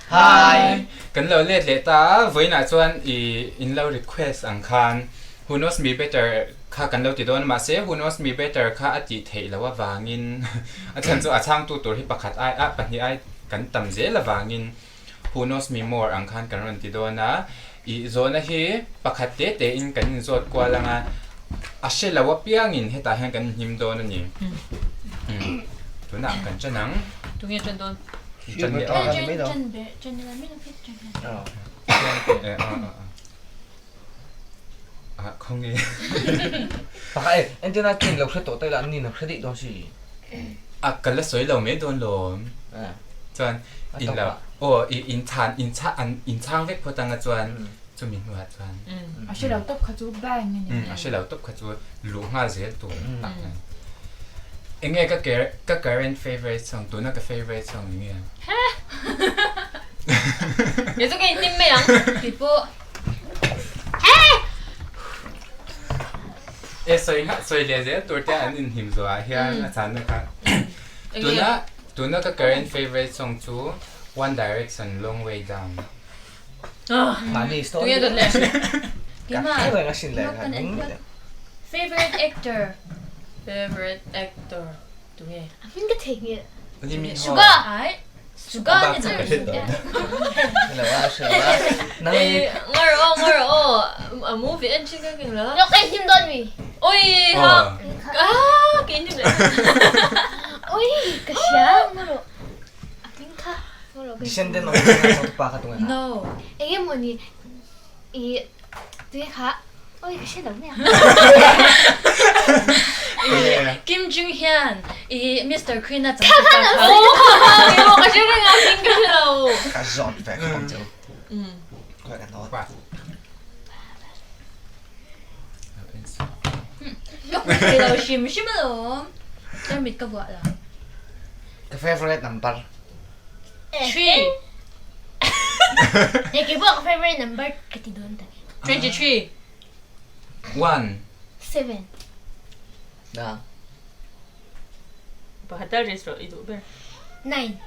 Hi! Kan lo let leh ta a, vawiinah chuan i in lo request ang khan Who Knows Me Better kha kan lo ti dawn a, mahse Who Knows Me Better kha a tih theih loh avangin a chhan chu a chhangtu tur hi pakhat ai ah pahnih ai kan tam zel avangin Who Knows Me More ang khan kan rawn ti dawn a, i zawhna hi pakhat te te in kan inzawt kual ang a, a hre lo apiangin hetah hian kan inhnim dawn a ni. Tunah kan ṭan ang. Tunge ṭan dawn? Ṭan leh aw. Ṭan ber, ṭan ila min lo phit ṭan hian. Ah, khawnge. Pakhat e, entirna chen lo hre tawh ta ila an ni lo hre daih dawn si. A ka la sawi lo mai dawn lawm. Chuan in lo aw i in chhan in chhan an in chhang vek phawt anga chuan chumi hnuah chuan. A hre lo tawp kha chu bang a ni. A hre lo tawp kha chu luh nghal zel tur tak a ni. Enge ka ka current favorite song tuna ka favorite song enge? Kei chu ka inhnim mai ang. Keipawh. E sawi ngah sawi leh zel tur te an inhnim zawhah hian a chhanna kha tuna tuna ka current favorite song chu One Direction Long Way Down. Mahni story Tunge dawt leh? Ka hre reng asin le kha ning leh. Favorite actor. Favorite actor tunge? A hming ka theihnghilh. Lee Min Ho. Suga. Ai. Suga ni chu ka hre tawh. Hre lo a hre lo a. Nang i. Ngar aw ngar aw a movie en thin ka keng lo. Lawk ka inhnim dawn mi. Oi ha ah ka inhnim leh. Oi ka hria ngar aw a hming kha ngar aw ka inhnim. Descendant of the Sun changtupa kha tunge kha. No. Enge maw ni i tunge kha oi ka hre lo mai ang. Kim Jung Hyun i Mister Queen a changtupa kha. Kha kha ka hre reng a hming ka hre lo. Ka zawt ve khawp ang che u. Khawi kan haw. Ka hmu thei lo hrim hrim alawm. Tarmit ka vuah lo. Ka favorite number. 3. Hei keipawh ka favorite number ka ti dawn tak e. 23. 1. 7. Na. Pakhat tal raise rawh i duh ber. 9.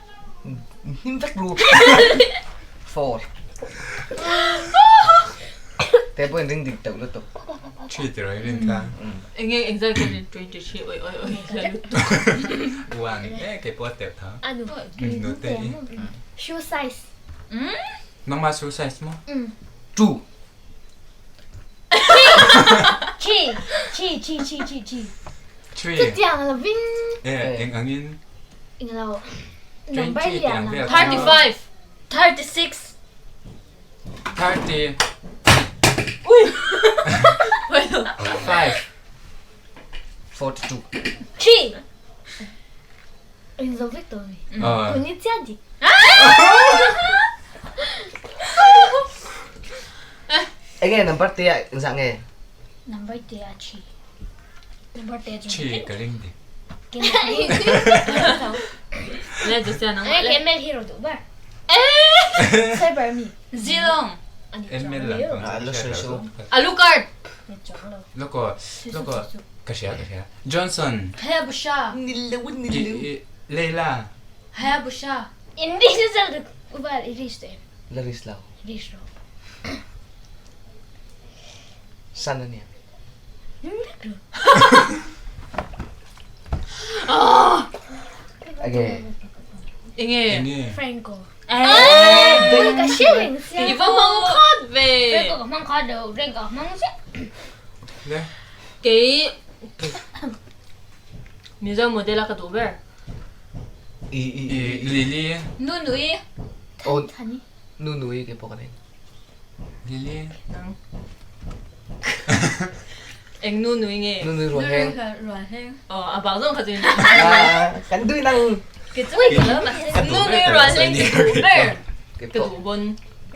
Hnim vek ru. 4. Te pawhin ring dik deuh lutuk. 3 ti rawh i rin kha. Enge engzat ka rin 23 oi oi oi la lutuk. 1 e kei pawh a teuh tho. Anu. Nute i. Shoe size. Nangmah shoe size maw? 2. Three, three, three, three, three, three. Three. Chutiang lovin. Eh, eng angin? Eng lo. Number lian ang. 35. 36. 30. Ui. 5. 42. 3. Eng zo vek tawh mi. Tun i chiah dik. Enge number te ah engzah nge? Number te ah thi. Number te chu. Thi ka ring dik. Le chu sian ang. Enge mel hero duh ber. Cyber mi. Zilong. Mel la. Lo soi su. Alucard. Loko loko ka hria ka hria. Johnson. Hayabusa. Nilo nilo. Leila. Hayabusa. English sal ubal English te. La ris lo. English ro. San ania. Enge. Enge. Enge. Franco. Eh. Ka hria reng sia. I va hmang khat ve. Franco ka hmang khat lo, Franco ka hmang ziah. Le. Kei Mizo model a ka duh ber. I i i. Lily. Nunui. Oh. Nunui ke pawh ka nei. Lily. Nang. Eng nunui nge? Nunui rualheng. Rualheng. Oh, a bang zawng kha chu in. Kan dui nang. Ke chu ka lo mahse nunui rualheng ka duh ber. Ka duh bon.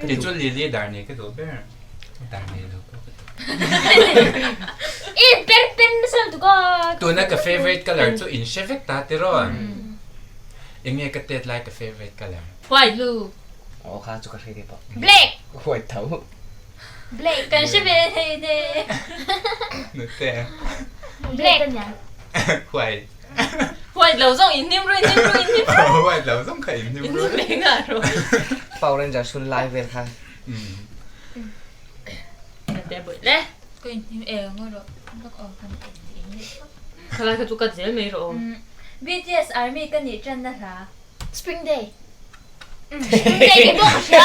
Kei chu Lily dar nei ka duh ber. Dar nei lo pawh ka duh. I pen pen nasa lutuk a. Tuna ka favorite color chu in hre vek ta tiraw? Enge ka tet lai ka favorite color? White. Blue. Aw kha chu ka hre ve pawh. Black. White tho. Black. Kan hre ve thei ne. Nute. Black. White. White lo zawng in hnim ru in hnim ru in hnim ru. White lo zawng kha in hnim ru. In hnim leh nghal ru. Power Ranger sun lai vel kha. Te bawih le. Ka in hnim e ngaw rawh. Lak aw kan in leh phawt. Khalai kha chu cut zel mai rawh aw. BTS Army ka nih tanna hla. Spring Day. Spring Day ke pawh ka hria.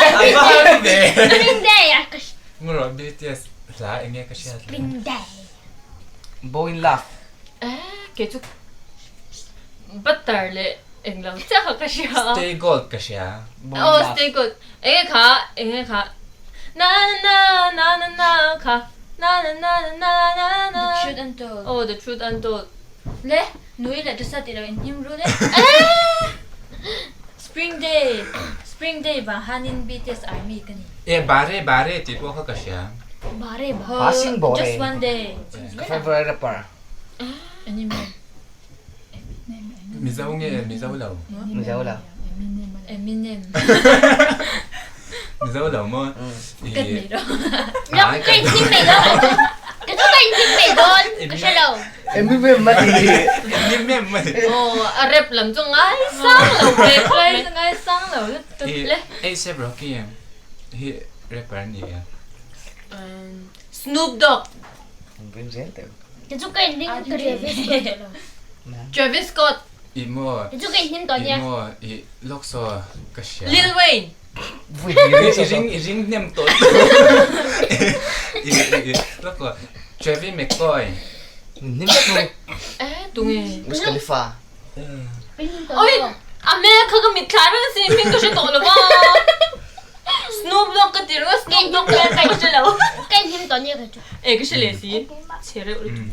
Spring Day a ka hria. Ngaw rawh BTS hla enge ka hriat le. Spring Day. Bow in love. Eh kei chu butter leh englo chiah kha ka hria. Stay gold ka hria. Oh stay gold enge kha enge kha na na na na na kha na na na na na na The truth untold. Oh the truth untold. Le nui leh tasa tih lo in hnim ru le. Spring day spring day vang hanin BTS army ka ni. E bare bare tih pawh kha ka hria. Bare bare. Passing bore. Just one day. Ka favorite rapper. Eminem. Mizo nge Mizo lo? Mizo lo. Eminem. Mizo lo maw? Ka nei lo. Ka inhnim mai dawn. Ka chu ka inhnim mai dawn. Ka hre lo. Eminem a ti. Eminem a ti. Aw a rap lam chu ngai sang lo ve khawp mai. Ngai sang lo lutuk le. A$AP Rocky hi rapper a ni em? Snoop Dogg. Ring zel teuh. Ka chu ka inhnim ka Travis Scott tawh lo. Travis Scott. I maw. Ka chu ka inhnim tawh nia. I maw i lawk saw ka hria. Lil Wayne. I ring i ring hnem tawh i i lawk aw Travis McCoy. Hnim chu. Eh tunge. Wiz Khalifa. Oi a hmel kha ka mitthla reng a sin hming ka hre tawh lo va. Snoop Dogg ka ti reng a Snoop Dogg ka hre lo. Ka inhnim tawh nia ka chu. Eh ka hre leh si. Chhe reuh lutuk.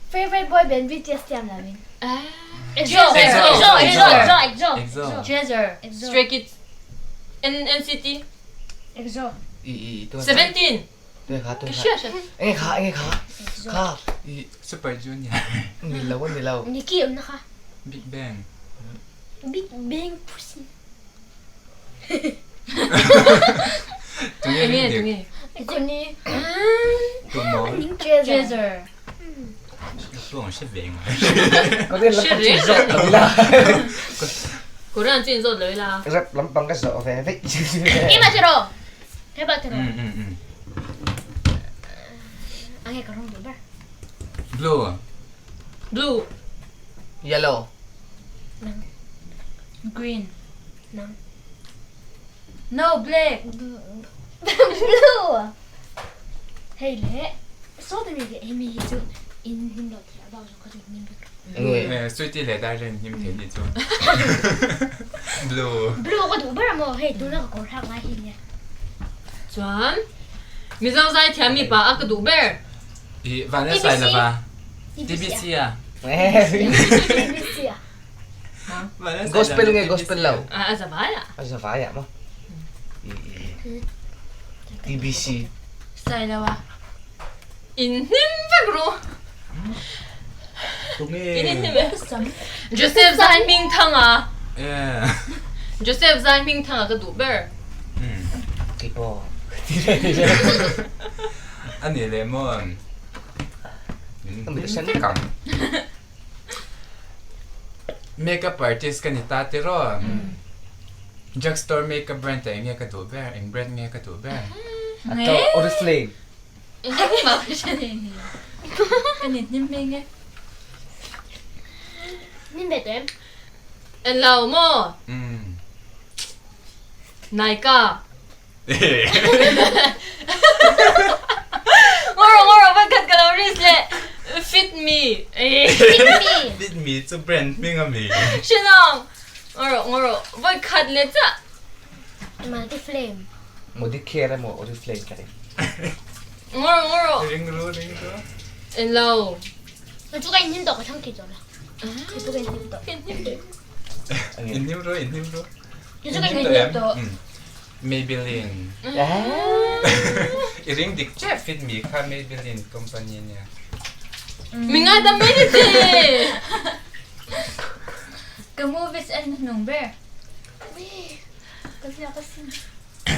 Favorite boy band BTS tiam la min. EXO EXO EXO EXO EXO EXO Treasure EXO Stray Kids N NCT EXO I i tu Seventeen Tu kha tu Ka kha. hria hria. Enge kha enge kha. Kha. I Super Junior. Ni lo ni lo. Ni ki awm na kha. Big Bang. Big Bang Pussy. Tunge Tunge ring dik. tunge. Kuni. Tu maw. Treasure. Tuang hre ve ngai. Korean lampang chu zawh lo ila. Korean chu in zawt lo ila. Rap lampang ka zawh ve veih. Keimah tiraw. Keimah tiraw. Ange ka rawng duh ber. Blue. Blue. Yellow. Nang. Green. Nang. No black. Blue. Hei le. Saw te mi ke Amy hi chu in hnim lo thei a bak zawk kha chu in hnim vek. Enge. Sweetie leh Darren hnim thei ni chu. Blue. Blue ka duh ber a maw hei tuna ka kawr thlak ngai hi nia. Chuan Mizo zai thiam mipa a ka duh ber. I Vanessa TBC. lova. TBC a. TBC a. Gospel nge gospel lo. A zavai a. A zavai a maw. TBC. Sailoa. In hnim vek ru. Tunge. In in hnim e. Joseph Zai Hming Thanga. Joseph Zai Hming Thanga ka duh ber. Keipawh. Ani leh maw. Makeup artist ka ni ta tiraw. Drugstore makeup brand te eng nge ka duh ber? Eng brand nge ka duh ber? Ato Oriflame. Engmah ka hre nei ni. Ka ni hnim mai nge. Hnim ve tawh em? En lo maw? Naika. Ngawrh ngawrh va khat ka lo risk leh Fit me. Fit me. Fit me chu brand hming a mi. Hrinawng. Ngawrh ngawrh vawi khat leh chiah. Multiflame. Modicare emaw Oriflame ka ring. Ngawrh ngawrh. Ring ru ring ru. En lo. Ka chu ka inhnim tawh ka thlang thei tawh la. Ka chu ka inhnim tawh. Inhnim ru inhnim ru. Ka chu ka inhnim tawh. Maybelline. I ring dik chiah fit mi kha Maybelline company nia. Mi ngaidam mai ni che. Ka movies en hnung ber.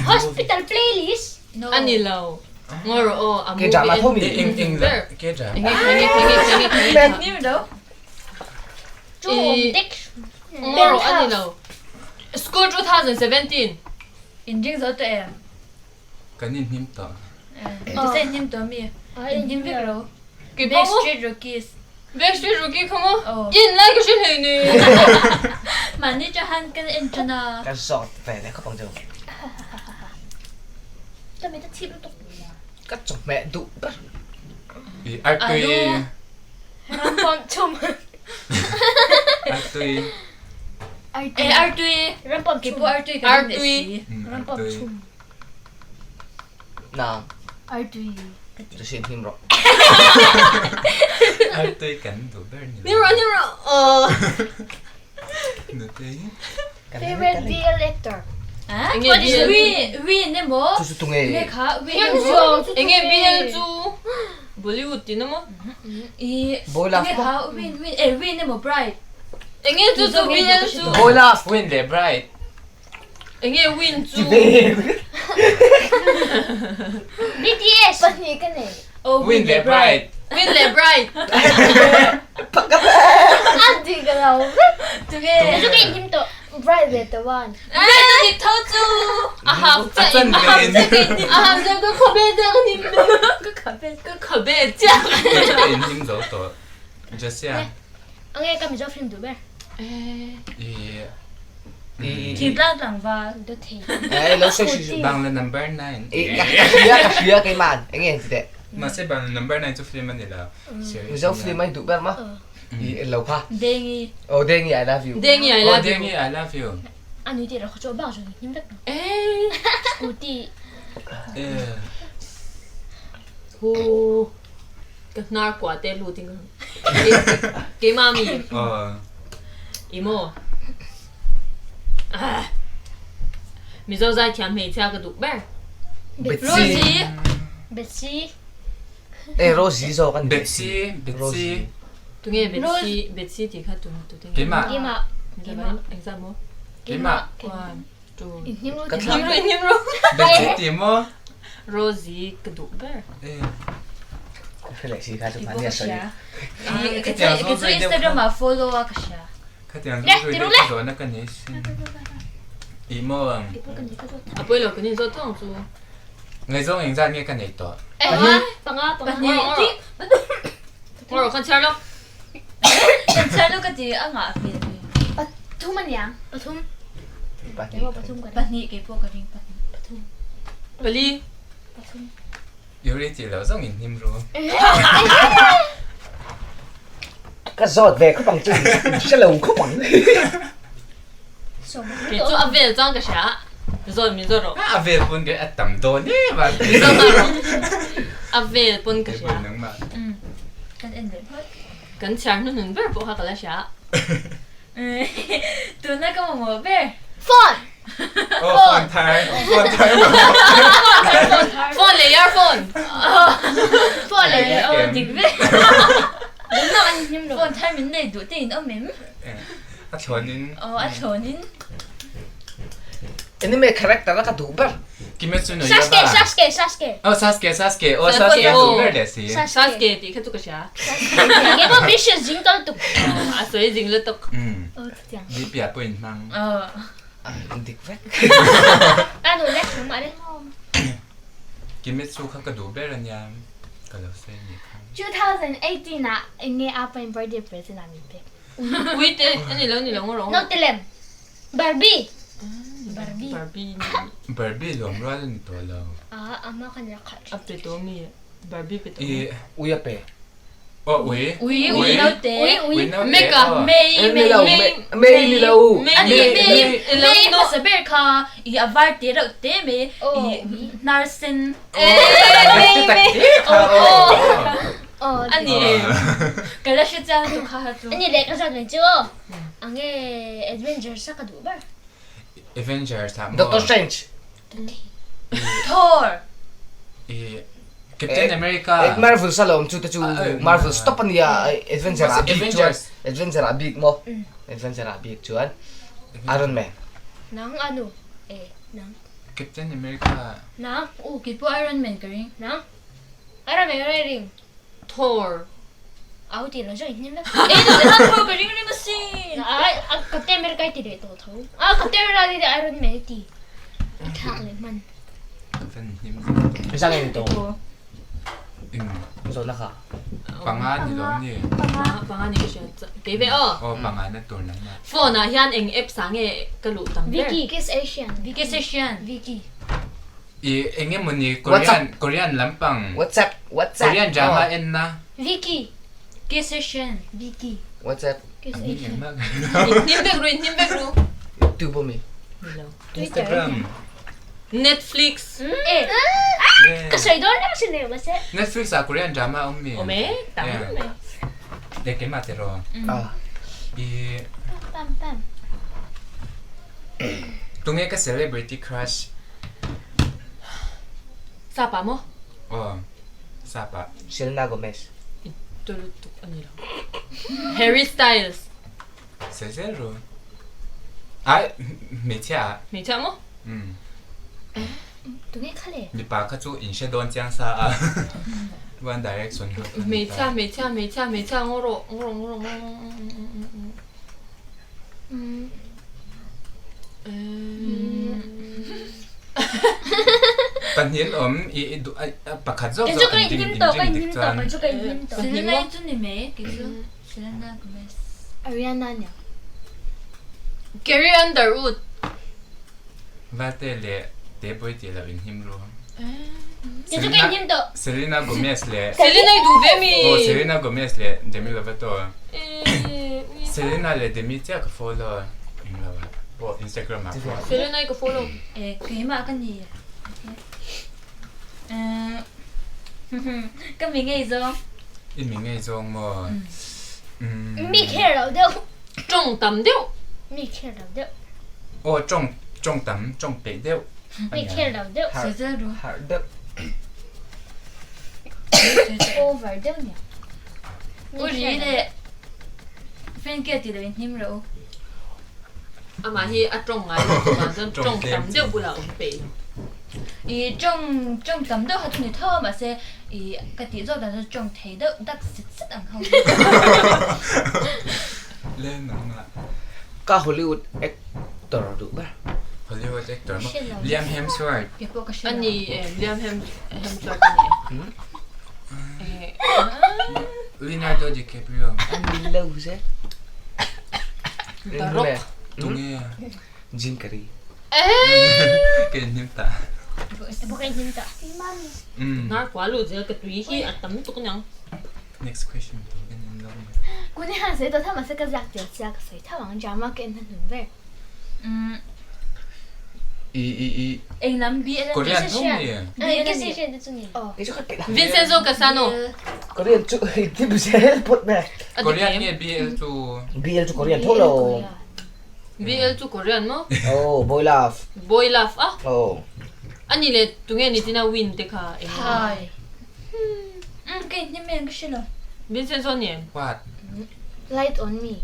Hospital playlist. No. A ni lo. Ngaw rawh aw a Ke drama movie tho mi. en Eng eng ber. ke drama. Enge enge enge enge enge. Ni lo. I Ngawrawh a ni lo. School 2017. In ring zo tawh em? Kan in hnim tawh. Ti se in hnim tawh mi? In hnim vek ro. Backstreet Rookies. Backstreet Rookie kha maw? In lai ka hre hlei ni. Mahni chahan kan en tan a. Kan zawt ve leh khawp ang chu. Ka mit a chhip lutuk. Ka chawhmeh duh ber. I artui. Rampawm chhum. Artui. E artui. Rampawm chhum. Keipawh artui ka ring leh si. Rampawm chhum. Nang. Artui. Chu sin hnim rawh. Artui kan duh ber ni lo. Hnim rawh hnim rawh. Aww. Nutei. Favorite BL actor. Enge BL? Win emaw. Chu chu tunge. Tunge kha Win emaw. Enge BL chu Bollywood tih na maw? I Boy love tunge kha Win Win eh Win emaw Bright. Enge chu chu BL chu. Boy love. Win leh Bright. Enge Win chu. BTS. Pahnih ka nei. Oh Win leh Bright. Win leh Bright. A dik lo vek. Tunge. Chu ka inhim tawh. Bright leh the one. Bright a dik tho chu. A hap A chan a hap ve in. A hap chiah ka khabe chiah ka hnim Ka khabe ka khabe chiah. Kei ka inhim zo tawh. Josia. Ange ka Mizo film duh ber. I Thingtlang tlangval. Do thei. Eh lo sawi hri hri. Bangla number 9. I ka hria ka hria keiman enge an ti teh. Mahse Bangla number 9 chu film a ni lo. Series Mizo film a duh ber ma. I lo kha. Dengi. Oh Dengi I love you. Dengi I Oh love you. Dengi I love you. A nui tih rawh kha chu a bak zawng hnim vek. Eh. Scooty. Eh. Hu. Ka hnar kua te lut in ka keimah mi i maw Mizo zaithiam hmeichhia ka duh ber. Betsy. Betsy. Eh Rosie zawk a ni. Betsy Betsy. Tunge Betsy Betsy tih kha tu tu te nge? Keimah. Keimah. Keimah. Engzat maw? Keimah. One two. Inhnim ru Ka ti. thlah. Inhnim ru inhnim ru. Betsy ti maw? Rosie ka duh ber. Eh. Ka hre leh si kha chu mahni a sawi. Ka chu Instagram ah follow a ka hria. Khatiang zawng zui deuh ka zawhna ka nei sin. I maw ang. A pawi lo kan inzawt thawng chu. Ngaihzawng engzat nge ka nei tawh? Panga panga panga. Pahnih. Ngawr kan chhiar lo. Kan chhiar lo ka ti a ngah hmel ve. Pathum a niang. Pathum. Pahnih. Keimah pathum ka ring. Pahnih keipawh ka ring pahnih. Pathum. Pali. Pathum. Yuri tih loh zawng in hnim ru. Ka zawt ve khawp ang chu hre lo khawp ang. Kei chu a vel chuan ka hria. Zawt min zawt rawh. A vel pawn ka a tam dawn em a. Zawt nghal rawh. A vel pawn ka hria. Nangmah. Kan en leh phawt. Kan chhiar hnuhnun ber pawh kha ka la hria. Tuna ka mamawh ber. Phone. Oh phone thar. Phone thar mamawh. Phone leh earphone. Phone leh Oh dik vek. Nangmah an hnim lo. Phone thar min nei duh te in awm em? A thlawnin. Oh a thlawnin. Anime character a ka duh ber. Kimetsu no Yaiba. Sasuke Sasuke Sasuke. Oh Sasuke Sasuke. Oh Sasuke a duh ber leh si. Sasuke tih kha chu ka hria. Keipawh vicious zing tal tuk. A sawi zing lutuk. Oh chutiang. DP ah pawh in hmang. Oh. An dik vek. A nu le nangmah le. Kimetsu kha ka duh ber ania ka lo sawi ni kha. 2018 ah enge apa in birthday present ah min pek. Ui te ani lo ni lo ngawh rawh. Note lem. Barbie. Barbie. Barbie ni. Barbie lawm rual a ni tawh lo. Ah ama kan rak khat. A pe tawh mi Barbie pe tawh. I Ui a pe. Oh ui. Ui ui naute. Ui ui. Ui naute. Meka oh. Mei Ni mei lo mei. mei ni lo. Mei Ani ni mei mei mei hmasa ber kha i a var te reuh te mai Oh. i hnar sen. Mei mei. Oh. Oh. Ani. Ka la hre chiang tu kha ha chu. Ani leh ka zawt mai chu. Ange Avengers a ka duh ber. Avengers ah maw? Doctor Strange. Thor. I Captain America. Marvel sa lawm chu te chu Marvel stop ania Avenger ah bik chuan Avenger ah bik maw? Avenger ah bik chuan Iron Man. Nang anu e nang. Captain America. Nang u. Keipawh Iron Man ka ring. Nang Iron Man ka ring. Thor. Au ti lo zawk inhnim vek. E tu te han thur ka ring ring asin. Ai a Captain America i ti leh tawh tho. A Captain America ti leh Iron Man i ti. I thlak leh hman. Kan hnim zawk. Zang in to. Zawhna kha. Panga ni lo ni. Panga ni ka hria. Kei ve aw. Aw panga na tur nang mah. Phone ah hian eng apps ah nge ka luh tam ber? Viki. Kiss Asian. Kiss Asian. Viki. I eng emaw ni Korean Korean lampang. WhatsApp WhatsApp. Korean drama en na. Viki. Kiss Asian. Viki. WhatsApp. Kiss Asian. Inhnim vek ru inhnim vek ru. YouTube ami. Nilo. Instagram. Netflix. E. Ka sawi dawn reng sin e mahse. Netflix ah Korean drama awm mi. Awm e tam mai. Le keimah tiraw. Ah. I. Pam pam. Tunge ka celebrity crush? Sapa maw? Aw, Sapa. Selena Gomez. I ta lutuk a ni lo. Harry Styles. Sezero. Ai, hmeichhia ah. Hmeichhia maw? Umm. Tunge kha le? Mipa kha chu in hre dawn chiang sa a. One Direction ho kha ni ta. Hmeichhia, hmeichhia, hmeichhia, hmeichhia, ngaw rawh, ngaw rawh, ngaw rawh, ngaw rawh. Pahnih an awm i pakhat zawk zawk an ring in ring dik chuan. Selena hi chu ni mai kei chu Selena Gomez. Ariana nia. Carrie Underwood. Valte leh Teboy tih loh in him ru. Kei chu ka in him tawh. Selena Gomez leh. Selena i duh ve mi? Aw Selena Gomez leh Demi Lovato. Selena leh Demi chiah ka follow englo ah pawh Instagram ah pawh. Selena i ka follow. Eh keimah ka ni. Ka mi ngei zawng. I mi ngei zawng maw? Mi kher lo deuh. Tawng tam deuh. Mi kher lo deuh. Aw tawng tawng tam tawng peih deuh. Mi kher lo deuh. Harh deuh. Over deuh nia. U ri leh Frankie tih loh in hnim rawh u. Amah hi a tawng ngai lo chuvang chuan tawng tam deuh bulah awm peih lo. I tawng tawng tam deuh kha chu ni tho a mahse i ka tih zawk dan chu tawng thei deuh dak sit sit ang ho hi. Le nangmah. Ka Hollywood actor duh ber. Hollywood actor maw? Liam Hemsworth. Kei pawh ka hre lo. A ni em Liam Hemsworth a ni em? Leonardo DiCaprio. An ni lo se. The Rock. Tunge. Jim Carrey. Ka inhnim ta. Ka inhnim ta. Hnar kua luh zel ka tui hi a tam tuk aniang. Next question tur kan en lawk mai. Kuni han sawi tawh tha mahse ka ziak tel sia ka sawi tho ang drama ka en hnuhnun ber. I i i. Eng lam BL Korean tho mi? Vincenzo Casano. Korean chu ti bu zel phawt mai. Korean nge BL chu? BL chu Korean tho lo. BL chu Korean maw? Oh, boy love. Boy love a? Oh. Ani le tunge ni tina win te kha eng nge? Hai. Um ka inhnem em ka hre lo. Vincenzo ni em? What? Light on me.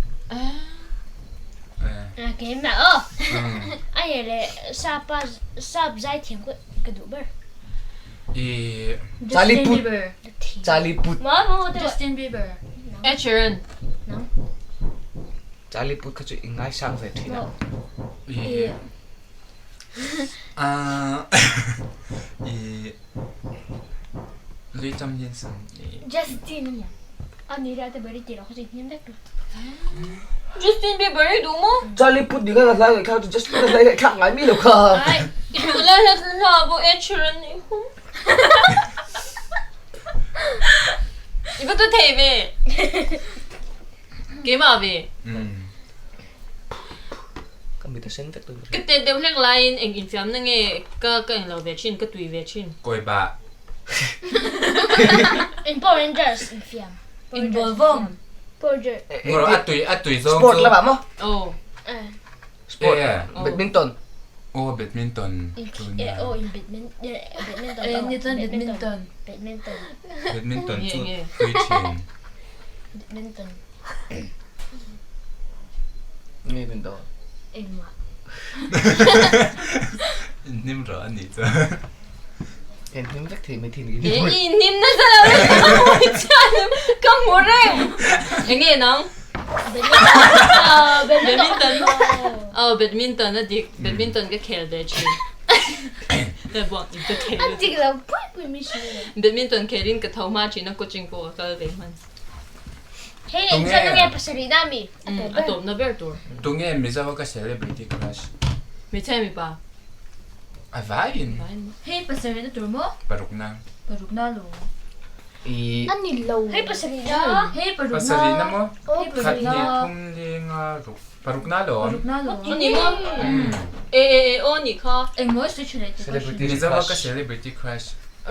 Keimah aw. A ye le sapa sap zai thiam ka ka duh ber. I Charlie Justin Puth. Bieber. Charlie Puth. Ma mo te Justin Bieber. Ed Sheeran. Charlie Puth kha chu i ngaisang ve thin a. I I Lee Tomlinson. Justin ania. Ani ria te beri tira khusi hnim vek tu. Justin Bieber i duh maw? Charlie Puth ni kha ka hlai kha chu Justin ka hlai thlak ngai mi lo kha. Ai, i duh lai hla hla pawh Ed Sheeran i hum. I va tu thei ve. Keimah ve. Ka mit a sen vek tawh. Ka tet deuh hlek laiin eng infiamna nge ka ka englo ve thin, ka tui ve thin. Kawi bah. In Power Rangers infiam. In ball vawng. Power Rangers. Ngawr a tui a tui zawng chu. Sport lamah maw? Aw. Sport. Badminton. Aw badminton. Aw in badminton. Ni chuan badminton. Badminton. Badminton chu tui thin. Badminton. Nge min dawn? Engmah. Hnim rawh a nih chu. Kan hnim vek thei mai thin. E i hnim nasa lo e ka hmu chian ka hmu reng. Enge nang? Badminton. Oh badminton a dik badminton ka khel ve thin. A dik lo pui pui mi hre. Badminton khelin ka tho hma thin a coaching pawh ka kal ve hman. Hei engzat nge pasarih na mi? A tawpna ber tur. Tunge Mizo a ka celebrity crush? Hmeichhia mipa. A vaiin. Hei pasarih na tur maw? Paruk na. Paruk na lo. I. A ni lo. Hei pasarih na. Hei paruk na. Pasarih na maw? Hei paruk na. Khat hnih thum li nga ruk. Paruk na lo. Paruk na lo. A ni maw? E e e aw nih kha. Eng maw sawi tha leh teh ka hria. Mizo a ka celebrity crush.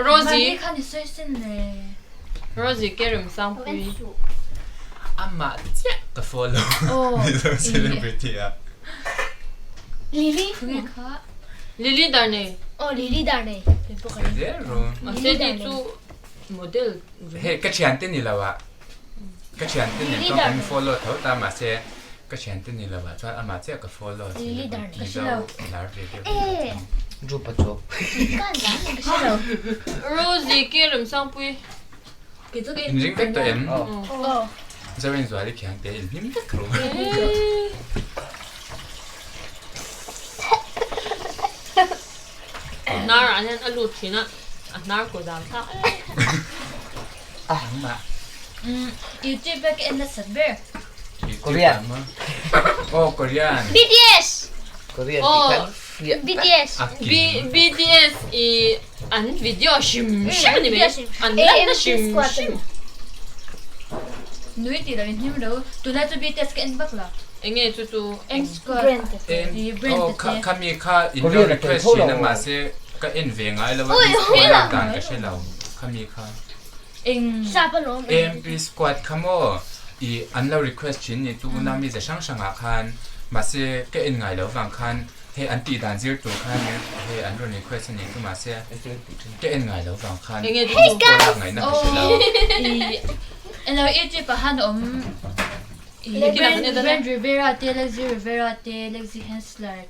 Rosie. Mahni kha ni sawi sin le. Rosie ke rem sangpui. Amah chiah ka follow Mizo celebrity a. Lily. Lily Darnei. Oh Lily Darnei. Zero. Mahse ni chu model. Hei ka thian te ni lo a. Ka thian te nen chuan kan follow tho ta mahse ka thian te ni lo ah chuan amah chiah ka follow celebrity Mizo lar ve deuh hi chuan. Drupa chu. Rosie ke rem sangpui. In ring vek tawh em? Zorin Zuali khiang te in hlim vek ru. Hnar ah hian a lut thin a, a hnar kaw zam thlak em. Nangmah. YouTube a ka en nasat ber. Korean. Oh Korean. BTS. Korean tih khan fiah. BTS. BTS i an video hrim hrim a ni mai. An lanna hrim hrim. Nui tih lo in hlim lo. Tunlai chu BTS ka en vak lo. Enge chu chu. Eng squad. Oh khami kha in lo request thin a mahse ka en ve ngai lo a dan ka hre lo khami kha. Eng. AMP squad kha maw i an lo request thin ni chu una mi ze hrang hrang ah khan mahse ka en ngai lo vang khan hei an tih dan zir tur khan hei an rawn request a ni chu mahse ka en ngai lo vang khan squad lak ngaihna ka hre lo. Elo YouTube ah khan awm Brent Rivera te Lexi Rivera te Lexi Hensler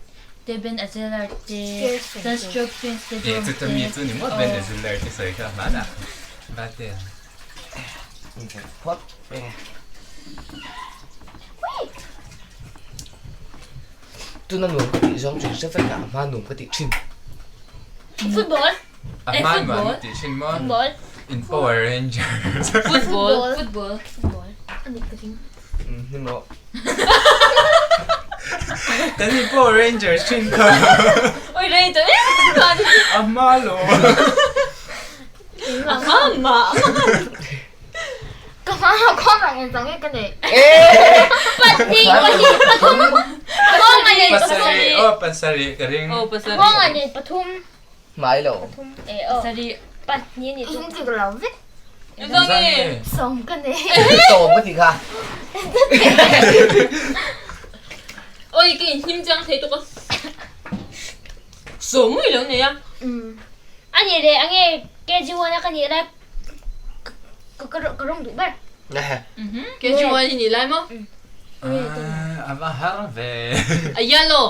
te Ben Azellar te Sunstroke Twins te Dorm te. Chuta mi chu ni maw Ben Azellar te sawi kha hmanah Bate a. Phawt. Tuna nuam ka tih zawng chu hre vek a, a hma nuam ka tih thin. Football. A hma nuam ka tih thin maw? Football. In Power Rangers. Football. Football. Football. Ani ka ding. Ni maw? Kan in Power Rangers thin kha. Oi rei tawh em khan. A hma lo. A hma mah. Ka hma ha khawm ang eng tang nge ka neih. Pahnih pahnih pathum. Nghawng a nei pathum. Pasarih aw pasarih ka ring. Aw pasarih. Nghawng a nei pathum. Hmai lo. Pathum e aw. Pasarih. Pahnih a ni chu. In tik lo vek. Engzah nge? Sawm ka nei. Sawm ka ti kha. Oi ka inhlim chiang thei tuk a. Sawm mai lo nei a. A nih leh ange KG1 a ka nih lai ka ka rawng duh ber. KG1 i nih lai maw? A va har ve. A yellow.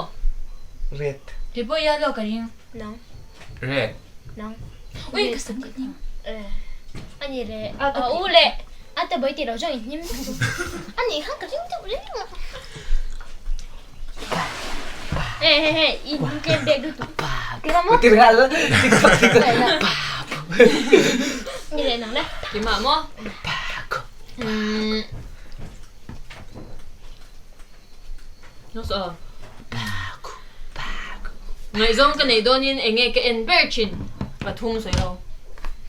Red. Kei pawh yellow ka ring. Nang. Red. Nang. Ui ka sam ka hnim. A nih leh a u leh a te bai tih loh chuan i hnim vek chu. A nih kha ka ring deuh reng a. Hei hei hei i hnim tlem bek lutuk. Ti maw? Ti ringa lo. Tik tok tik tok. Ni leh nang le. Keimah maw? Ngaihzawng ka neih dawnin eng nge ka en ber thin pathum sawi lo.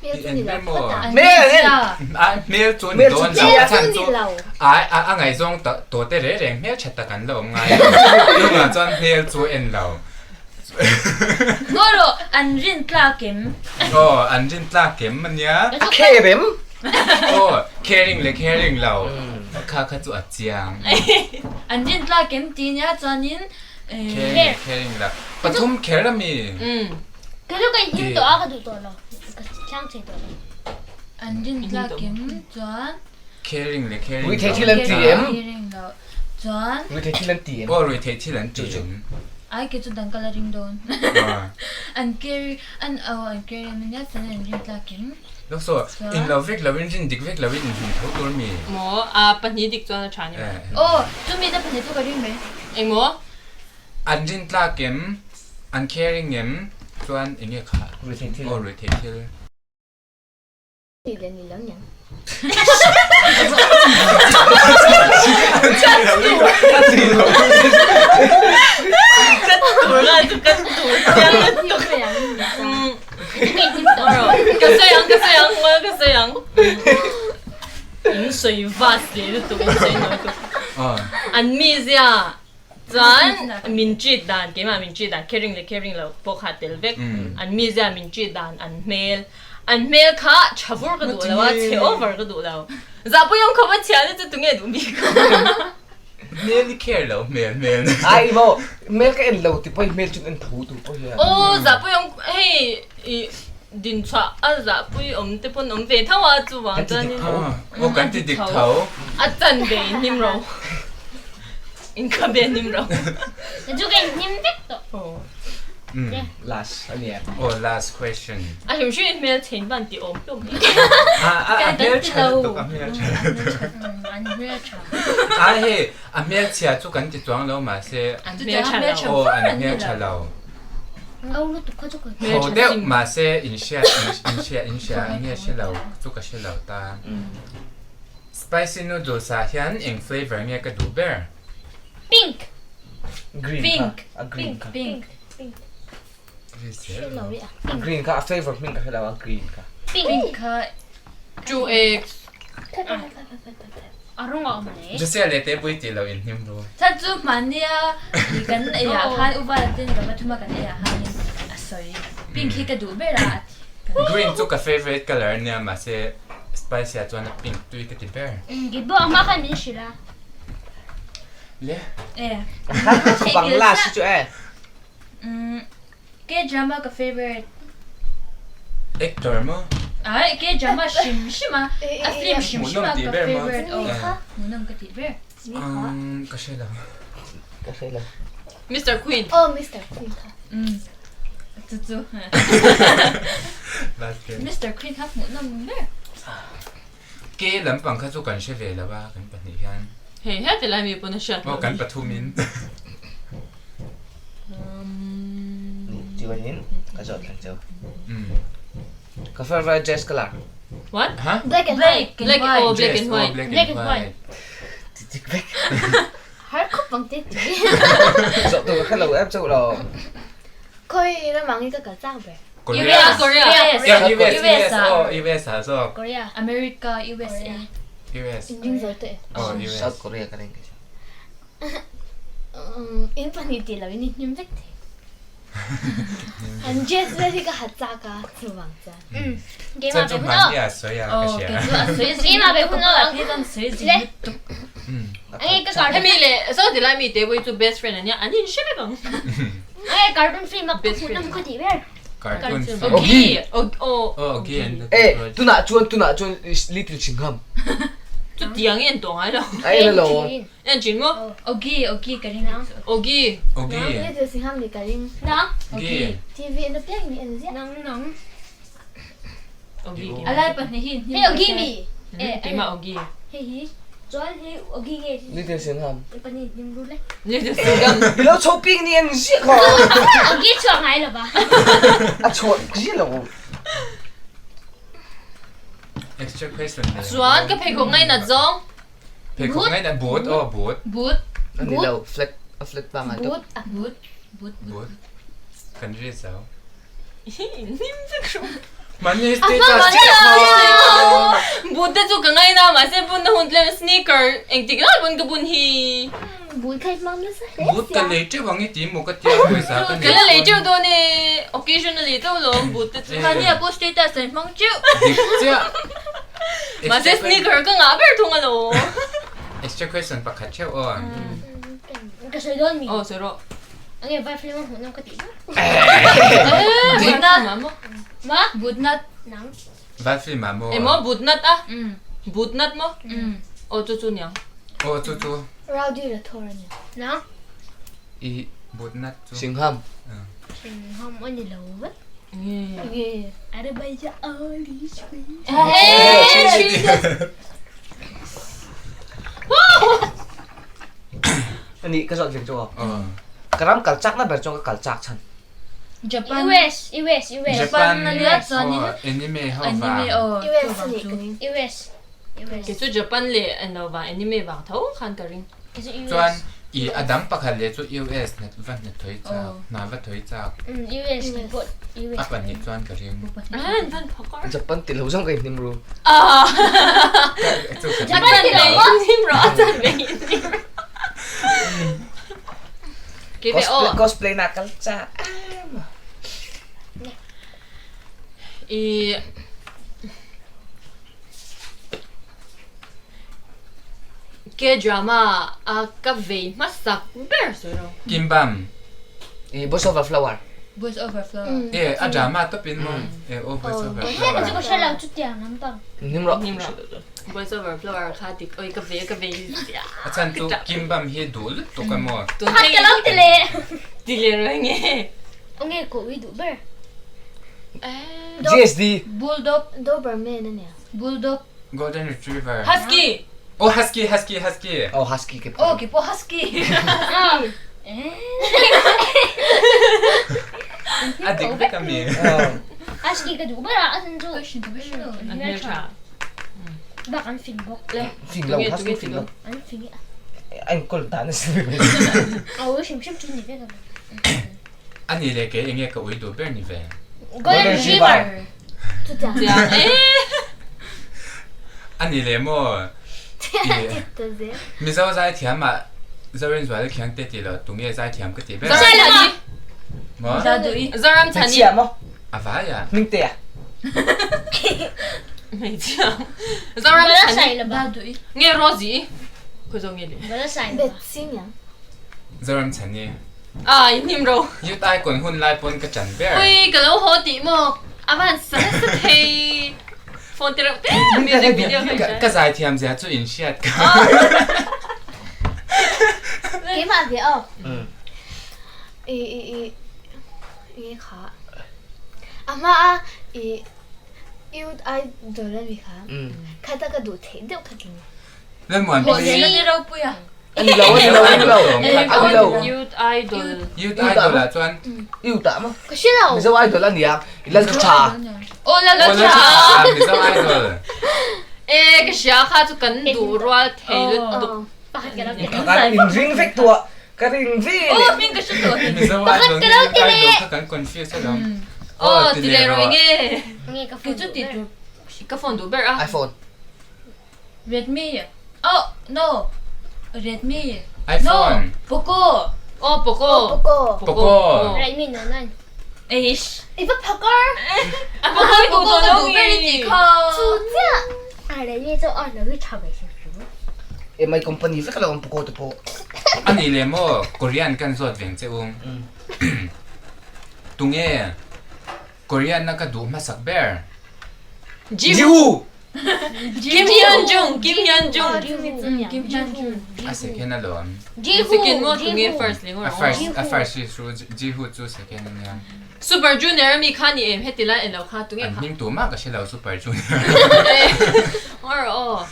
I en ber maw? Hmel chu ni dawn lo a chhan chu a ngaihzawng tawh te reng reng hmel tha tak an la awm ngai lo. Tunah chuan hmel chu en lo. Ngaw rawh an rin tlak em? Aw an rin tlak em ania. A care em? Aw caring leh caring lo kha kha chu a chiang. An rin tlak em ti nia chuanin Caring caring lo pathum kher ami. Kei chu ka inhim tawh a ka duh tawh lo ka thiang thei tawh lo. An rin tlak em chuan. Caring leh caring lo. Ruithei thil an ti em? Caring lo chuan. Ruithei thil an ti em? Aw ruithei thil an ti em? Ai ke chu dang ka la ring dawn. An care an au an care em ania chuan an rin tlak em. Lo saw in lo vek lo in rin dik vek lo in inhlim tho tur mi. Maw a pahnih dik chuan a tha ni mai. Aw chumi te pahnih chu ka ring mai. Engmaw? An rin tlak em? An caring em? Chuan enge kha? Ruihtheih thil. Aw ruihtheih thil. Ni leh ni lo niang. Ka sawi ang ka sawi ang ka sawi ang. In sawi vas leh lutuk in sawi nawi lutuk. An mizia chuan min treat dan keimah min treat dan caring leh caring lo pawh kha a tel vek. An mizia min treat dan an hmel An hmel kha tha vur ka duh lo a, chhe over ka duh lo. Zahpui awm khawp a chhia na chu tunge duh bik ang. Hmel i care lo hmel hmel. Ai maw hmel ka en lo ti pawh hi hmel chu en tho tu pawh hian. Aw zahpui awm hei i dinchhuah a zahpui awm te pawn awm ve tho a chuvang chuan in. Aw kan ti dik tho. A chan ve in hnim ro. In ka be hnim ro. Chu ka in hnim vek tawh. Last a nia. Aw last question. A hrim hrim in hmel chhein van ti awm hlawm hi. A a hmel tha lutuk a hmel tha lutuk. An hmel tha. A hei a hmel chhia chu kan ti chuang lo mahse. An hmel tha lo. Aw an hmel tha lo. Au lutuk kha chu ka. Ho deuh mahse in hriat in hria in hria nge hre lo chu ka hre lo ta. Spicy noodles ah hian eng flavour nge ka duh ber? Pink. Green Pink. kha. A green kha. Pink. Pink. Hre lo i a. Green kha a flavour hming ka hre lo a green kha. Pink. Pink kha. 2x. A rawng a awm le. Jose leh te pui tih lo in hnim ru. Chan chu hmania i kan ei ah khan uva ten ka pathum a kan ei ah khanin a sawi. Pink hi ka duh ber a a ti. Green chu ka favourite colour ania mahse spicy ah chuan a pink tui ka ti ber. Kei pawh a hma khan min hrilh a. Le. E. Bangla si chu e. K drama ka favorite. Actor maw? Ai K drama hrim hrim a. A film hrim hrim a ka favorite. Oh hmuhnawm ka tih ber. Um ka hre lo. Ka hre lo. Mister Queen. Oh Mister Queen kha. Um chu chu. Mister Queen kha hmuhnawm ber. Ke lampang kha chu kan hre ve lo a kan pahnih hian. Hei heti lai mi pawn a hriat loh. Aw kan pathumin. Ni chuanin ka zawt thleng cheu. Ka favorite dress colour. What? Huh? Black and white. Black and white. Oh black and white. Black and white. Tik vek. Har khawp ang te ti. Zawh tur ka hre lo em chauh lo. Khawi ramah nge ka kal chak ber? Korea. Korea. US. US. US. Oh, US ah zawk. Korea. America, USA. US. Inring zo tawh e. Oh, US. South Korea ka ring kei chu. In pahnih tih lo in i hnim vek thei. An dress vel hi ka ha chak a chuvang chuan. Chuan chu hmani a sawi a ka hria. Keimah ve hun aw. Hemi leh so ti lai mi te pawh hi chu best friend ania an inhre vek ang. Ange cartoon film a ka hmuh nawm khaw tih ber. Cartoon film. Ogi. Oh. Ogi and the Eh tunah chuan tunah chuan Little Chingham. Chutiang i en tawh ngai lo. A en alo. En chin maw? Ogi Ogi ka ring ang chu. Ogi. Ogi. Nang Little Chingham ni ka ring. Nang. Ogi. TV en apiang ni en ziah. Nang nang. Ogi. A lai pahnih hi Hei Ogi mi. Eh keimah Ogi. Hei hi. Chuan hei Ogi nge. Little Chingham. Pahnih hnim ru le. Little Chingham. I lo chho pik ni en ziah kha. Ogi chhuak ngai lo va. A chhuak ziah lo. Extra question. Chuan ka pheikhawk ngainat zawng. Pheikhawk ngainat boot aw boot. Boot. Ani lo flat a flat pangai tuk. Boot. Boot. Boot. Boot. Kan ri zo. Hnim vek rawh. Mahni status chiah kha. Boot te chu ka ngaina mahse bun na hun tlem sneaker engtik lai pawn ka bun hi. Boot kha i hmang nasa hle sia. Boot ka lei teuh ang i ti maw ka tia pawisa ka nei. Ka la lei teuh dawn e occasionally chauh lawm boot te chu. Mahni ah pawh status an hmang teuh. Dik chiah. Mahse sneaker ka ngah ber thung alawm. Extra question pakhat theuh aw. Ka sawi dawn mi. Aw sawi rawh. Ange vai film a hmuh nawm ka tih ber. Budnat. Ma? Budnat. Nang. Vai film ah maw? Emaw budnat a? Budnat maw? Aw chu chu niang. Aw chu chu. Rowdy Rathore a ni. Nang. I Butnat chu. Singham. Singham a ni lo vek. Nge. Arabaija ali shui. Ani ka zawt vek chu aw. Ka ram kal chak na ber chuan ka kal chak chhan. Japan. US US US. Japan Japan chuanin anime ho vang. Anime aw US ani ka ring. US. US. Kei chu Japan leh eng vang anime vang tho khan ka ring. Kei chu US. Chuan i a dang pakhat leh chu US hna va hna thawi chak, hna va thawi chak. US kei pawh US. A pahnih chuan ka ring. An van phakar. Japan ti lo zawng ka inhnim ru. Japan ti lo maw? Inhnim rawh a chan ve inhnim rawh. Kei ve aw. Cosplay na kal chak em. I K-drama a ka vei hmasak ber sawi ro. Kimbam. I Boys Over Flower. Boys Over Flower. E a drama tawpin maw? E aw Boys Over Flower. Hei chu ka hre lo chutiang lampang. Nim rawh. Nim rawh. Boys Over Flower kha dik oi ka vei ka vei zia. A chhan chu Kimbam hi duh lutuk a maw? Khat ka lo ti leh. Ti leh reng e. Nge ka ui duh ber. GSD. Bulldog. Doberman a nia. Bulldog. Golden Retriever. Husky. Oh Husky Husky Husky. Oh Husky ke Oh ke pawh Husky. A dik vek a mi. Husky ka duh ber a a chan chu. Ka hrin ka hre lo. An hmeltha. Bak an fing bawk. Fing lo Husky fing lo. An fing a. An kawl dan a si. Aw hrim hrim chu ni vek a mi. A ni leh kei enge ka ui duh ber ni ve. Golden Retriever. Chiang e. A ni leh maw? Mizo zaithiam ah Zorinzuala khiang te tih loh tunge zaithiam ka tih ber? Zoramchhani. Maw? Zoramchhani. Hmeichhia maw? A vai ah. Hmingte ah. Hmeichhia. Zoramchhani. Nge Rosie? Khawi zawk nge le? Zoramchhani. A inhnim ro. Youth icon hun lai pawn ka chan ber. Ui ka lo haw tih maw a van sa nasa thei phone te reuh te music video ka hria. Ka zai thiam zia chu in hriat ka. Keimah ve aw. I i i nge kha a hma a i youth idol a mi kha khata ka duh theih deuh kha ti ni. Lalmuanpuii. Ropuia. Ani lo, ani lo, ani lo. Ani lo. Youth Idol. Youth Idol ah chuan. Youth ah maw? Ka hre lo. Mizo Idol a nia. Lal chu tha. Oh, Lal chu tha. Mizo Idol. E ka hria kha chu kan duh rual thei lutuk. Pakhat ka lo ti. Kan inring vek tuah. Ka ring ve Oh, leh. hming ka hre tawh hi. Mizo Pakhat Idol ka lo Youth ti leh. Idol kha kan confuse alawm. Oh, ti leh rawh enge. Nge ka Kei phone chu duh ti ber. tur. Ka phone duh ber a. iPhone. Redmi oh no Redmi iPhone no Poco oh Poco Poco Poco Redmi Note 9 Eish I va phakar a Poco i duh Poco tawh ka lo duh ber i tih kha chu chiah a Redmi chu on lo hi tha ve hrim hrim E mai company vek alo awm Poco te pawh Ani leh maw Korean kan zawt veng che u tunge Korean na ka duh hmasak ber. Jihu! Kim Hyun Jung! Kim Hyun Jung! Kim Hyun Jung. A second alawm. Jihu! Second maw tunge first leh ngawr A first a first hi chu Jihu chu second ania. Super Junior ami kha ni em heti lai elo kha tunge An kha. hming tumah ka hre lo Super Junior. Ngawr aw.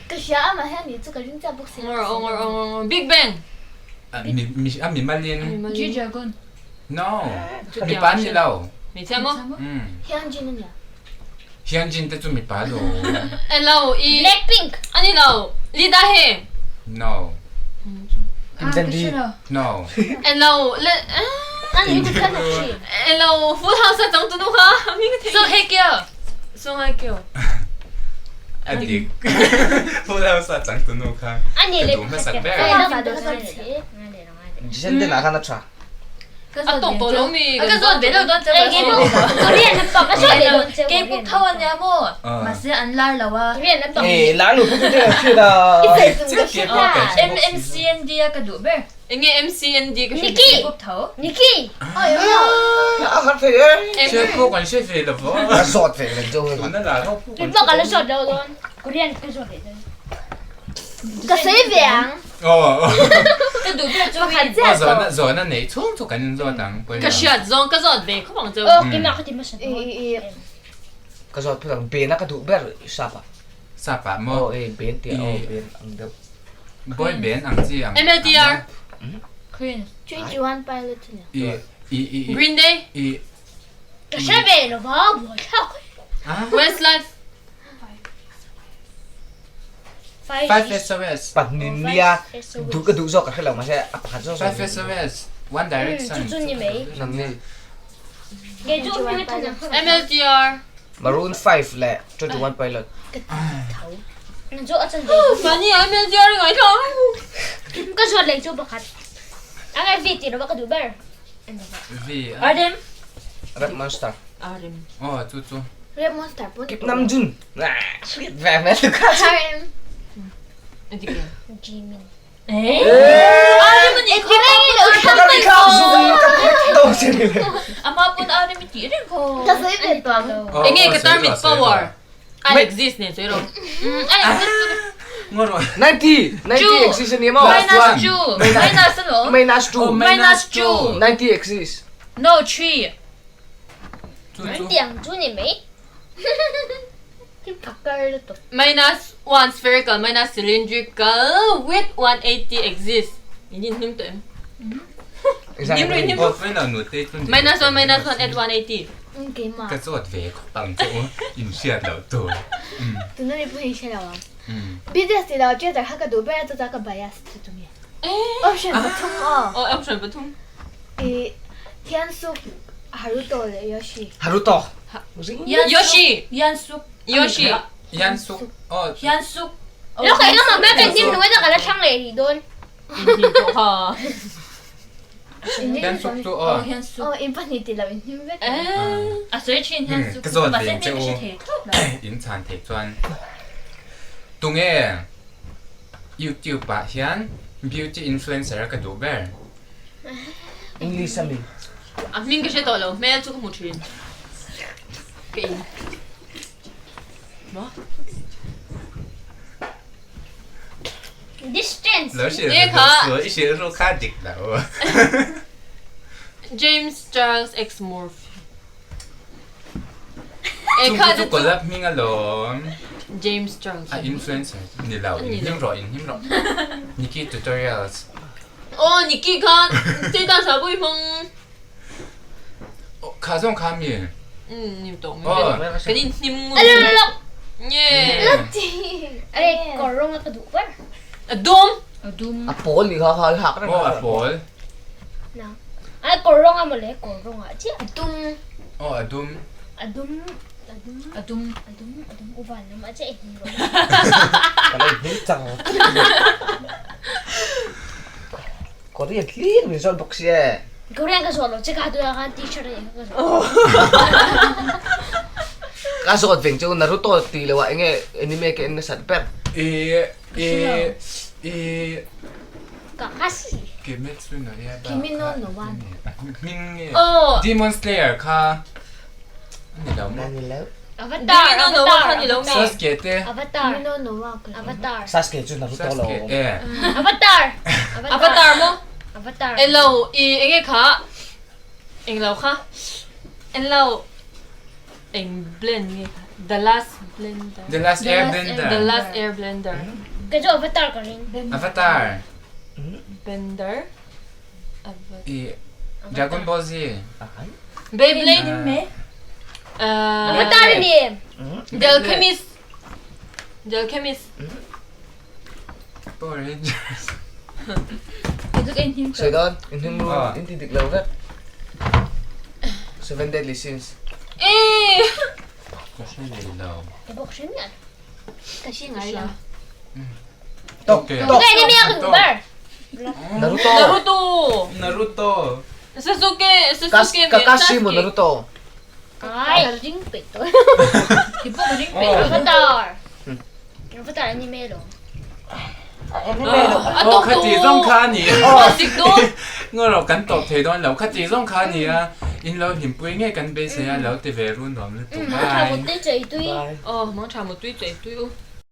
Ka hria amah hian ni chu ka ring chiah bawk si. Ngawr aw ngawr aw ngawr aw Big Bang. A mi mi a mimalin. G Dragon. No. Mipa an ni lo. Hmeichhia maw? Umm. Hyunjin a nia. Hyunjin te chu mipa lo. Hello i. Blackpink. A ni lo. Lee Da Hye. No. Kim Jen Bi. No. Hello le. A ni chu khan a thi. Hello Full House a changtu nu kha. Song Hye Kyo. Song Hye Kyo. A dik. Full House a changtu nu kha. A ni le. Ka duh hmasak ber. Jisen te nah khan a tha. A tawk tawh lo mi. Ka zawt ve deuh dawn che Eng emaw Korean an pak a zawt ve dawn che K-pop tho a nia maw mahse an lar lo a. Korean an pak. Eh lar lo pawh chu hriat a. M M C N D a ka duh ber. Enge M C N D ka hria. Nikki K-pop tho. Nikki A har thei e. Hriat pawh kan hre ve lo vaw. A zawt ve leh deuh. Tuna lar ho pawh kan Min pak a la zawt lo dawn. Korean ka zawt ve dawn. Ka sawi ve ang. Aw. Ka duh ber chu Pakhat win. chiah Aw zawhna tawh. zawhna neih chhung chu kan inzawt ang Ka pawimawh. hriat zawng ka zawt ve khawp ang chu. Aw keimah ka ti hmasa I dawn. i i. Ka zawt phut ang Bena ka duh ber sap ah. Sap ah maw? Aw e Ben tih ah aw Ben ang deuh. Boy Ben ang chi ang. MLTR. Queen. 21 Pilot nia. I i i i. Green Day. I. Ka hre ve lo va buaithlak. Westlife. 5 SOS. Pahnih nia duh ka duh zawk ka hre lo mahse a pakhat zawk zawk. 5 SOS. One Direction. Chu chu ni mai. Nang ni. Kei chu hming than ang. MLTR. Maroon 5 leh 21 Pilot. Nang chu a chan ve. Mahni MLTR ngai thla. Ka zawt leh chu pakhat. Ang V tih lo va ka duh ber. V. RM. Rap Monster. RM. Oh chu chu. Rap Monster pawh ni Kip Namjoon. Sweet ve ve tu kha. RM. Jimin. Eh. RM ni kha. Ka kha zu ka to se ni le. Ama pun RM ti reng kho. Ka sawi ve tawh ang. Enge ka tar mit power. I exist ne sawi rawh. I exist. Ngo rawh. 90 90 exist ni maw. Minus 2. Minus ano? Minus 2. Minus 2. 90 exist. No 3. Chu chu. Tiang chu ni mai. Pakar lutuk. Minus 1 spherical minus cylindrical with 180 exist. In in hnim tawh em? Nim ru nim ru. Oh pawimawh nu te chu. Minus 1 minus 1 at 180. Keimah. Ka zawt ve khawp ang chu in hriat loh tur. Tuna mi pawh in hre lo ang. BTS tih loh theatre kha ka duh ber a chutah ka bias chu chu nge. Option pathum aw. Aw option pathum. I Hyunsuk, Haruto leh Yoshi. Haruto. Yoshi. Hyunsuk. Yoshi. Hyunsuk aw. Hyunsuk. Lo ka eng emaw kan hnim hnuai ta ka la thlang leh rih dawn. Inhnim pawh kha. Hyunsuk chu aw. Aw in pahnih tih loh in hnim vek. A sawi thin Hyunsuk Ka zawt mahse ve hming ka hre che u. thei tawp lo. In chhan theih chuan tunge YouTube ah hian beauty influencer a ka duh ber. English a mi. A hming ka hre tawh lo hmel chu ka hmu thin. Ka in. Maw? Distance. Lo hrilh Nih kha. ru i hrilh ru kha dik lo. James Charles X Murphy. E Chung kha chu chu collab hming alawm. James Charles. A influencer ni lo in hnim rawh in hnim rawh. Nikki Tutorials. Aw Nikki kha tui tan sa pui hmang. Kha zawng kha mi. Umm ni tawh Aw. Kan in hnim ngun. A lo lo lo. Nge. Are kawr rawng a ka duh ber. A dum. A dum. A pawl ni kha kha hak reng. Aw a pawl. Na. A kawr rawng a mawle kawr rawng ah chiah. A dum. Aw a dum. A dum. A dum. A dum. A dum a dum u van lam ah chiah i hnim rawh. Ka lo hnim chang. Korean hlir min zawt bawk sia. Korean ka zawt lo che ka tunah khan t-shirt a nih kha ka zawt. Ka zawt veng chu Naruto tih loh ah enge anime ka en nasat ber. I i i Kakashi. Kimetsu no Yaiba Kimi no no wa. Hming nge Aw. Demon Slayer kha a ni lo maw? A ni lo. Avatar Demon no wa kha ni lo mi? Sasuke te. Avatar. Kimi no no wa ka. Avatar. Sasuke chu Naruto lo. Sasuke e. Avatar. Avatar maw? Avatar. Englo i enge kha englo kha englo eng blend nge kha The Last Blender. The Last Airbender. The Last Airbender. Kei chu Avatar ka ring. Avatar. Bender. Avatar. I Dragon Ball Z. Beyblade. Avatar a ni em? The Alchemist. The Alchemist. Power Rangers. Sawi dawn, in hnim ru, in ti dik lo vek. Seven Deadly Sins. Eee! Ka hre leh lo. Ka bawk hre miah lo. Ka hre ngai lo. Tok, tok. Ka anime a ka duh ber. Naruto. Naruto. Naruto. Sasuke, Sasuke. Kakashi maw Naruto. Ai. Ka ring peih tawh. Ki pawh ka ring peih. Avatar. Avatar anime lo. A tawk Kha tih zawng kha a ni. A zik dawn. Ngaw rawh kan tawp thei dawn lo. Kha tih zawng kha a ni a. In lo hlimpui ngei kan beisei a lo ti ve run nuam lutuk. Mang tha mut tui chei tui. Aw mang tha mut tui chei tui u.